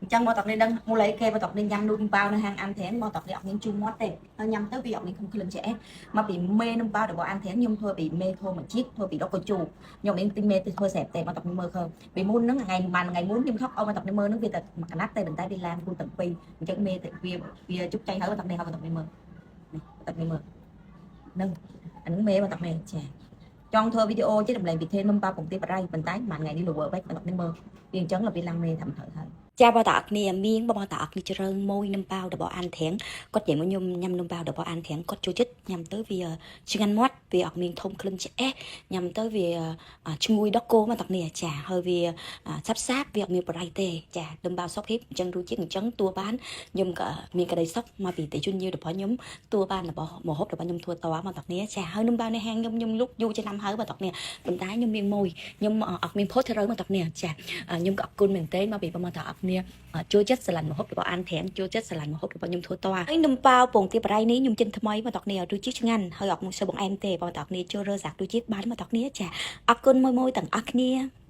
អញ្ចឹងមកតនេះដឹងមូលអីគេមកតនេះញ៉ាំនំប៉ាវនៅហាងអានធៀងមកតនេះអត់មានជូរមាត់ទេហើយញ៉ាំទៅវាអត់មានក្លិនឆ្អេះមកពីមេនំប៉ាវរបស់អានធៀងខ្ញុំធ្វើពីមេធម្មជាតិធ្វើពីដុកកជូខ្ញុំមានទិញមេទៅធ្វើស្រែបទេមកតនេះមើលឃើញពីមុនហ្នឹងថ្ងៃបានថ្ងៃមុនខ្ញុំថប់ឲ្យមកតនេះមើលហ្នឹងវាតែមួយកណាត់ទេប៉ុន្តែវាឡានគូទាំងពីរអញ្ចឹងមេទៅវាវាជុកចៃហើយមកតនេះហើយមកតនេះមើលនេះតនេះមើលហ្នឹងអាហ្នឹងមេមកតនេះចាចង់ធ្វើវីដេអូជាតម្លែងពិធីនំប៉ាវពងទាបរៃប៉ុន្តែមួយថ្ងៃនេះលវើបែកមកតនេះមើលវាអញ្ចឹងវាឡើងមេធ្វើត្រូវហើយ ចាបងតាអរគ្នាមៀងបងតាអរគ្នាជ្រើងមួយនំប៉ាវរបស់អានធៀងគាត់និយាយមកខ្ញុំញ៉ាំនំប៉ាវរបស់អានធៀងគាត់ចូលចិត្តញ៉ាំទៅវាឆ្ងាញ់មាត់វាអត់មានធំក្លិនឆ្អេះញ៉ាំទៅវាឈ្ងុយដល់គោមកតាគ្នាចាហើយវាសាប់សាបវាអត់មានប្រៃទេចានំប៉ាវសុកភាពអញ្ចឹងរសជាតិអញ្ចឹងតួបានខ្ញុំក៏មានក្តីសុខមកពីតិជនញៀវរបស់ខ្ញុំតួបានរបស់មហូបរបស់ខ្ញុំធ្វើតមកតាគ្នាចាហើយនំប៉ាវនៅហាងខ្ញុំខ្ញុំលុកយូរឆ្នាំហើយមកតាគ្នាប៉ុន្តែខ្ញុំមានមួយខ្ញុំអត់មានផុសត្រូវមកតាគ្នាចាខ្ញុំក៏អរគុណមែនទែនមកពីបងប្អូនទាំងអស់គ្នាចូលចិត្តស្រឡាញ់ម្ហូបរបស់អានធៀងចូលចិត្តស្រឡាញ់ម្ហូបរបស់ខ្ញុំធ្វើតហើយនំប៉ាវពងទាបរៃនេះខ្ញុំចិនថ្មីមកតគ្នារសជាតិឆ្ងាញ់ហើយអត់មកសូវបង្អែមទេបងប្អូនទាំងអស់គ្នាចូលរើសាក់រសជាតិបានមកតគ្នាចាអរគុណមួយមួយទាំងអស់គ្នា។